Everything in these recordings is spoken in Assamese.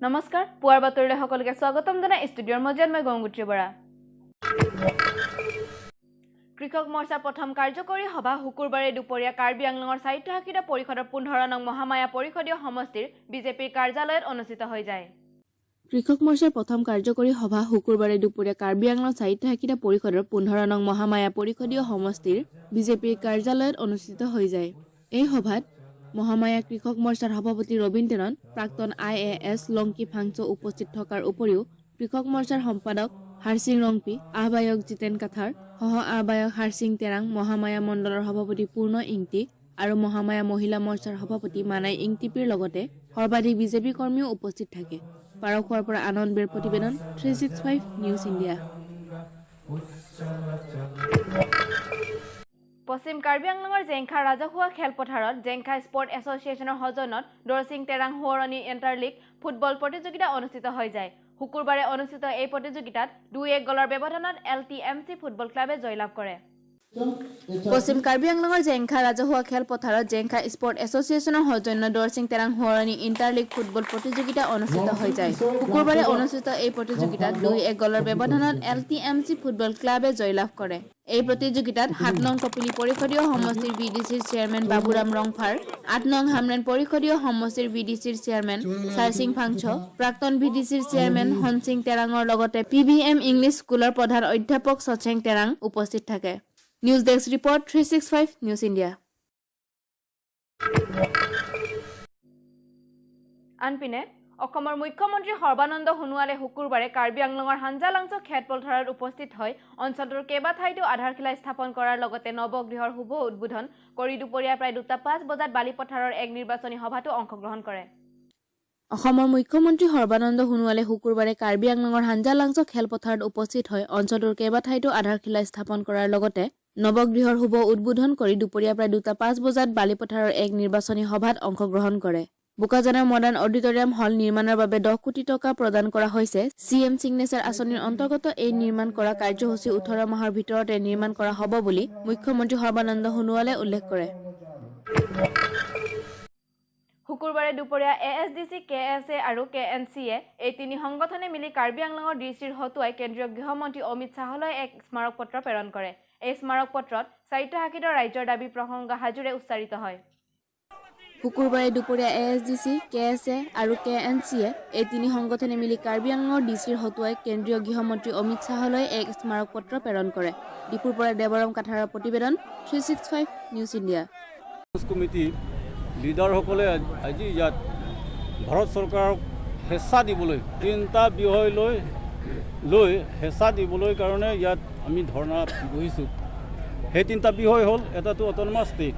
নমস্কাৰ, পুৱাৰ বাতৰিলৈ সকলোকে স্বাগতম জনাই ষ্টুডিঅ'ৰ মজিয়াত মই গংগুত্ৰী বৰা। কৃষক মৰ্চাৰ প্ৰথম কাৰ্যকৰী সভা শুকুৰবাৰে দুপৰীয়া কাৰ্বি আংলঙৰ স্বায়ত্তশাসিত পৰিষদৰ 15 নং মহামায়া পৰিষদীয় সমষ্টিৰ বিজেপিৰ কাৰ্যালয়ত অনুষ্ঠিত হৈ যায়। কৃষক মৰ্চাৰ প্ৰথম কাৰ্যকৰী সভা শুকুৰবাৰে দুপৰীয়া কাৰ্বি আংলং স্বায়ত্তশাসিত পৰিষদৰ 15 নং মহামায়া পৰিষদীয় সমষ্টিৰ বিজেপিৰ কাৰ্যালয়ত অনুষ্ঠিত হৈ যায়। এই সভাত মহামায়া কৃষক মৰ্চাৰ সভাপতি ৰবীন টেৰন, প্ৰাক্তন আইএএছ লংকি ফাংচ উপস্থিত থকাৰ উপৰিও কৃষক মৰ্চাৰ সম্পাদক হাৰছিং ৰংপি, আহ্বায়ক জিতেন কাথাৰ, সহ আহ্বায়ক হাৰছিং তেৰাং, মহামায়া মণ্ডলৰ সভাপতি পূৰ্ণ ইংতি আৰু মহামায়া মহিলা মৰ্চাৰ সভাপতি মানাই ইংতিপিৰ লগতে সৰ্বাধিক বিজেপি কৰ্মীও উপস্থিত থাকে। পাৰখোৱাৰ পৰা আনন্দ বেৰ প্ৰতিবেদন, 365 নিউজ ইণ্ডিয়া। পশ্চিম কাৰ্বি আংলঙৰ জেংখা ৰাজহুৱা খেলপথাৰত জেংখা স্পৰ্ট এছ'চিয়েশ্যনৰ সৌজন্যত দৰচিং তেৰাং সোঁৱৰণী ইণ্টাৰলীগ ফুটবল প্ৰতিযোগিতা অনুষ্ঠিত হৈ যায়। শুকুৰবাৰে অনুষ্ঠিত এই প্ৰতিযোগিতাত 2-1 গ'লৰ ব্যৱধানত L T M C football ক্লাবে জয়লাভ কৰে। পশ্চিম কাৰ্বি আংলঙৰ জেংখা ৰাজহুৱা খেলপথাৰত জেংখা স্পৰ্ট এছ'চিয়েশ্যনৰ সৌজন্যত দৰচিং তেৰাং সোঁৱৰণী ইণ্টাৰলীগ ফুটবল প্ৰতিযোগিতা অনুষ্ঠিত হৈ যায়। শুকুৰবাৰে অনুষ্ঠিত এই প্ৰতিযোগিতাত 2-1 গ'লৰ ব্যৱধানত L T M C football ক্লাবে জয়লাভ কৰে। এই প্ৰতিযোগিতাত 7 নং কপিলী পৰিষদীয় সমষ্টিৰ বি ডি চিৰ চেয়াৰমেন বাবুৰাম ৰংফাৰ, 8 নং হামৰেন পৰিষদীয় সমষ্টিৰ বি ডি চিৰ চেয়াৰমেন চাৰছিং ফাংচ, প্ৰাক্তন বি ডি চিৰ চেয়াৰমেন হনছিং তেৰাঙৰ লগতে পি ভি এম ইংলিছ স্কুলৰ প্ৰধান অধ্যাপক চচেং তেৰাং উপস্থিত থাকে। News desk report, 365 news India. আনপিনে অসমৰ মুখ্যমন্ত্ৰী সৰ্বানন্দ সোণোৱালে শুকুৰবাৰে কাৰ্বি আংলঙৰ হাঞ্জালাংছ খেলপথাৰত উপস্থিত হৈ অঞ্চলটোৰ কেইবাঠাইতো আধাৰশিলা স্থাপন কৰাৰ লগতে নৱগৃহৰ শুভ উদ্বোধন কৰি দুপৰীয়া প্ৰায় 2:05 বজাত বালিপথাৰৰ এক নিৰ্বাচনী সভাতো অংশগ্ৰহণ কৰে। অসমৰ মুখ্যমন্ত্ৰী সৰ্বানন্দ সোণোৱালে শুকুৰবাৰে কাৰ্বি আংলঙৰ হাঞ্জালাংছ খেলপথাৰত উপস্থিত হৈ অঞ্চলটোৰ কেইবাঠাইতো আধাৰশিলা স্থাপন কৰাৰ লগতে নৱগৃহৰ শুভ উদ্বোধন কৰি দুপৰীয়া প্ৰায় 2:05 বজাত বালিপথাৰৰ এক নিৰ্বাচনী সভাত অংশগ্ৰহণ কৰে। বোকাজানৰ মডাৰ্ণ অডিটৰিয়াম হল নিৰ্মাণৰ বাবে 10 কোটি টকা প্ৰদান কৰা হৈছে। চি এম ছিগনেচাৰ আঁচনিৰ অন্তৰ্গত এই নিৰ্মাণ কৰা কাৰ্যসূচী 18 মাহৰ ভিতৰতে নিৰ্মাণ কৰা হ'ব বুলি মুখ্যমন্ত্ৰী সৰ্বানন্দ সোণোৱালে উল্লেখ কৰে। শুকুৰবাৰে দুপৰীয়া এ এছ ডি চি, কে এছ এ আৰু কে এন চি এ এই তিনি সংগঠনে মিলি কাৰ্বি আংলঙৰ ডি চিৰ হতুৱাই কেন্দ্ৰীয় গৃহমন্ত্ৰী অমিত শ্বাহলৈ এক স্মাৰকপত্ৰ প্ৰেৰণ কৰে। এই স্মাৰকপত্ৰত স্বায়ত্তশাসিত ৰাজ্যৰ দাবী প্ৰসংগ হাজোৰে উচ্চাৰিত হয়। শুকুৰবাৰে দুপৰীয়া এ এছ ডি চি, কে এছ এ আৰু কে এন চিয়ে এই তিনি সংগঠনে মিলি কাৰ্বি আংলঙৰ ডি চিৰ হতুৱাই কেন্দ্ৰীয় গৃহমন্ত্ৰী অমিত শ্বাহলৈ এক স্মাৰকপত্ৰ প্ৰেৰণ কৰে। ডিফুৰ পৰা দেৱৰাম কাথাৰৰ প্ৰতিবেদন, 365 নিউজ ইণ্ডিয়া। কমিটি লিডাৰসকলে আজি ইয়াত ভাৰত চৰকাৰক হেঁচা দিবলৈ, তিনিটা বিষয় লৈ লৈ হেঁচা দিবলৈ কাৰণে ইয়াত আমি ধৰ্ণা বহিছোঁ। সেই তিনিটা বিষয় হ'ল, এটাটো অট'নমাছ ষ্টেট,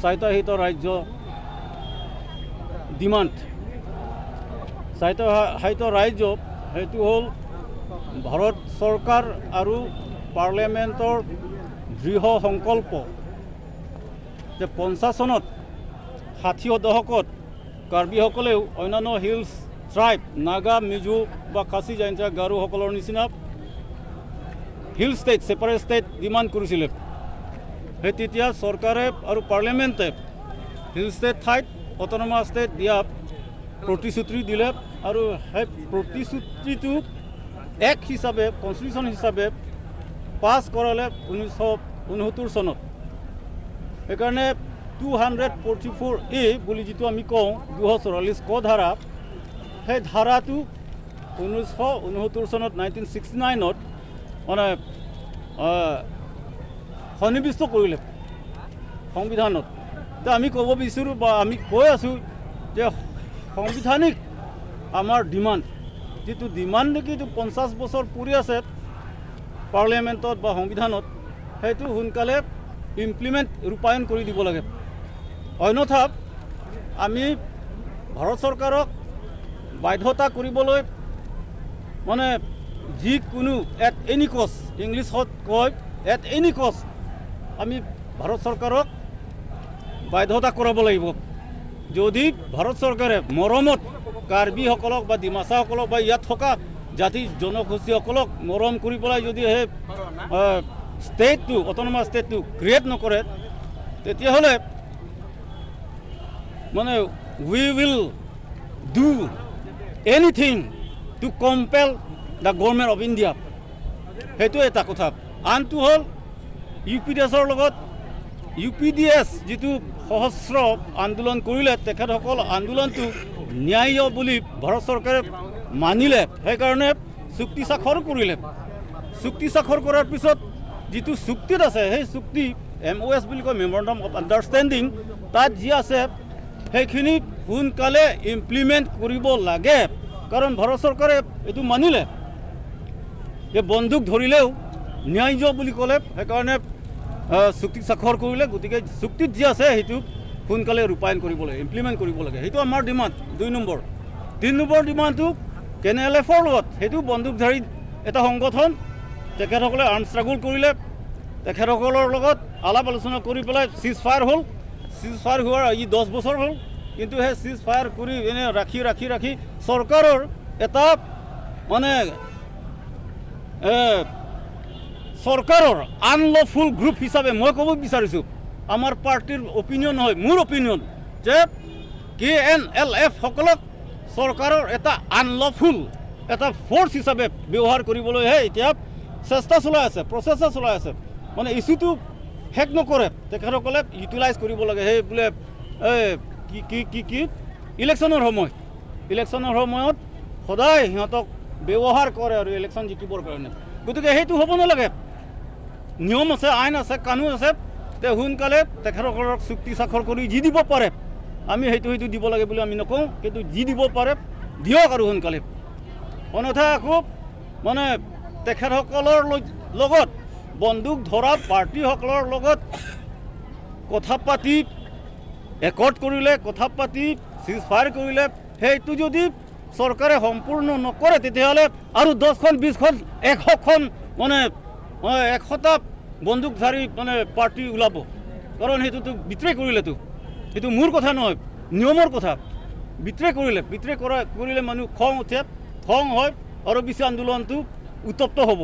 স্বায়ত্তশাসিত ৰাজ্য ডিমাণ্ড। স্বায়ত্তশাসিত ৰাজ্য সেইটো হ'ল ভাৰত চৰকাৰ আৰু পাৰ্লিয়ামেণ্টৰ দৃঢ় সংকল্প যে 50 চনত, 60ৰ দশকত কাৰ্বিসকলেও অন্যান্য হিলছ ট্ৰাইব, নাগা, মিজো বা খাচী, জয়ন্তীয়া, গাৰোসকলৰ নিচিনা hill state, separate state demand কৰিছিলে। সেই তেতিয়া চৰকাৰে আৰু পাৰ্লিয়ামেণ্টে হিল ষ্টেট ঠাইত অট'নমাছ ষ্টেট দিয়া প্ৰতিশ্ৰুতি দিলে আৰু সেই প্ৰতিশ্ৰুতিটো এক্ট হিচাপে, কনষ্টিটিউশ্যন হিচাপে পাছ কৰালে 1969 চনত। সেইকাৰণে 244 এ বুলি যিটো আমি কওঁ, 244 ক ধাৰা, সেই ধাৰাটো 1969 চনত, 1969ত মানে সন্নিৱিষ্ট কৰিলে সংবিধানত। এতিয়া আমি ক'ব বিচাৰোঁ বা আমি কৈ আছোঁ যে সাংবিধানিক আমাৰ ডিমাণ্ড, যিটো ডিমাণ্ড নেকি এইটো 50 বছৰ পৰি আছে পাৰ্লিয়ামেণ্টত বা সংবিধানত, সেইটো সোনকালে ইমপ্লিমেণ্ট, ৰূপায়ণ কৰি দিব লাগে। অন্যথা আমি ভাৰত চৰকাৰক বাধ্যতা কৰিবলৈ মানে যিকোনো এট এনি কষ্ট, ইংলিছত কয় এট এনি কষ্ট, আমি ভাৰত চৰকাৰক বাধ্যতা কৰাব লাগিব। যদি ভাৰত চৰকাৰে মৰমত কাৰ্বিসকলক বা ডিমাচাসকলক বা ইয়াত থকা জাতি জনগোষ্ঠীসকলক মৰম কৰি পেলাই যদি সেই ষ্টেটটো, অট'নমাছ ষ্টেটটো ক্ৰিয়েট নকৰে, তেতিয়াহ'লে মানে we will do anything to compel the Government of India. সেইটো এটা কথা। আনটো হ'ল ইউ পি ডি এছৰ লগত, ইউ পি ডি এছ যিটো সশস্ত্ৰ আন্দোলন কৰিলে, তেখেতসকল আন্দোলনটো ন্যায়্য বুলি ভাৰত চৰকাৰে মানিলে। সেইকাৰণে চুক্তি স্বাক্ষৰ কৰিলে। চুক্তি স্বাক্ষৰ কৰাৰ পিছত যিটো চুক্তিত আছে, সেই চুক্তি এমঅ'এছ বুলি কয়, মেমৰেণ্ডাম অফ আণ্ডাৰষ্টেণ্ডিং, তাত যি আছে সেইখিনি সোনকালে ইমপ্লিমেণ্ট কৰিব লাগে। কাৰণ ভাৰত চৰকাৰে এইটো মানিলে যে বন্দুক ধৰিলেও ন্যায্য বুলি ক'লে, সেইকাৰণে চুক্তি স্বাক্ষৰ কৰিলে। গতিকে চুক্তিত যি আছে সেইটো সোনকালে ৰূপায়ণ কৰিব লাগে, ইমপ্লিমেণ্ট কৰিব লাগে। সেইটো আমাৰ ডিমাণ্ড 2 নম্বৰ। 3 নম্বৰ ডিমাণ্ডটো কে এন এল এফৰ লগত, সেইটো বন্দুকধাৰী এটা সংগঠন, তেখেতসকলে আৰ্ম ষ্ট্ৰাগল কৰিলে। তেখেতসকলৰ লগত আলাপ আলোচনা কৰি পেলাই চিজ ফায়াৰ হ'ল। চিজ ফায়াৰ হোৱাৰ ই 10 বছৰ হ'ল। কিন্তু সেই চিজ ফায়াৰ কৰি এনে ৰাখি ৰাখি ৰাখি চৰকাৰৰ এটা মানে চৰকাৰৰ আনলফুল গ্ৰুপ হিচাপে মই ক'ব বিচাৰিছোঁ, আমাৰ পাৰ্টীৰ অপিনিয়ন নহয়, মোৰ অপিনিয়ন যে কে এন এল এফসকলক চৰকাৰৰ এটা আনলফুল এটা ফ'ৰ্চ হিচাপে ব্যৱহাৰ কৰিবলৈহে এতিয়া চেষ্টা চলাই আছে, প্ৰচেষ্টা চলাই আছে। মানে ইছ্যুটো শেষ নকৰে, তেখেতসকলে ইউটিলাইজ কৰিব লাগে। সেই বোলে এই কি কি কি কি ইলেকশ্যনৰ সময়, ইলেকশ্যনৰ সময়ত সদায় সিহঁতক ব্যৱহাৰ কৰে আৰু ইলেকশ্যন জিকিবৰ কাৰণে। গতিকে সেইটো হ'ব নালাগে। নিয়ম আছে, আইন আছে, কানুন আছে। তে সোনকালে তেখেতসকলক চুক্তি স্বাক্ষৰ কৰি যি দিব পাৰে, আমি সেইটো দিব লাগে বুলি আমি নকওঁ, কিন্তু যি দিব পাৰে দিয়ক আৰু সোনকালে। অন্যথা আকৌ মানে তেখেতসকলৰ লগত, বন্দুক ধৰা পাৰ্টীসকলৰ লগত কথা পাতি একৰ্ড কৰিলে, কথা পাতি চিজ ফায়াৰ কৰিলে, সেইটো যদি চৰকাৰে সম্পূৰ্ণ নকৰে, তেতিয়াহ'লে আৰু 10খন, 20খন, 100খন মানে 100টা বন্দুকধাৰী মানে পাৰ্টি ওলাব। কাৰণ সেইটোতো বিট্ৰে কৰিলেতো, সেইটো মোৰ কথা নহয়, নিয়মৰ কথা। বিট্ৰে কৰিলে, বিট্ৰে কৰিলে মানুহ খং উঠে, খং হয় আৰু বেছি আন্দোলনটো উত্তপ্ত হ'ব।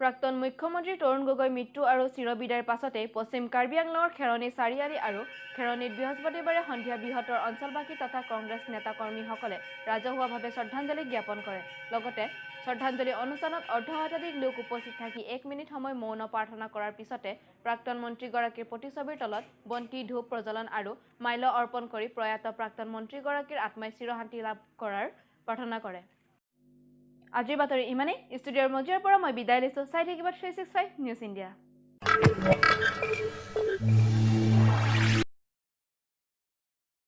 প্ৰাক্তন মুখ্যমন্ত্ৰী তৰুণ গগৈৰ মৃত্যু আৰু চিৰবিদায়ৰ পাছতেই পশ্চিম কাৰ্বি আংলঙৰ খেৰণি চাৰিআলি আৰু খেৰণিত বৃহস্পতিবাৰে সন্ধিয়া বৃহত্তৰ অঞ্চলবাসী তথা কংগ্ৰেছ নেতা-কৰ্মীসকলে ৰাজহুৱাভাৱে শ্ৰদ্ধাঞ্জলি জ্ঞাপন কৰে। লগতে শ্ৰদ্ধাঞ্জলি অনুষ্ঠানত অৰ্ধ শতাধিক লোক উপস্থিত থাকি এক মিনিট সময় মৌন প্ৰাৰ্থনা কৰাৰ পিছতে প্ৰাক্তন মন্ত্ৰীগৰাকীৰ প্ৰতিচ্ছবিৰ তলত বন্তি, ধূপ প্ৰজ্বলন আৰু মাল্য অৰ্পণ কৰি প্ৰয়াত প্ৰাক্তন মন্ত্ৰীগৰাকীৰ আত্মাই চিৰশান্তি লাভ কৰাৰ প্ৰাৰ্থনা কৰে। আজিৰ বাতৰি ইমানেই। ষ্টুডিঅ'ৰ মজিয়াৰ পৰা মই বিদায় লৈছোঁ। চাই থাকিব 365 নিউজ ইণ্ডিয়া।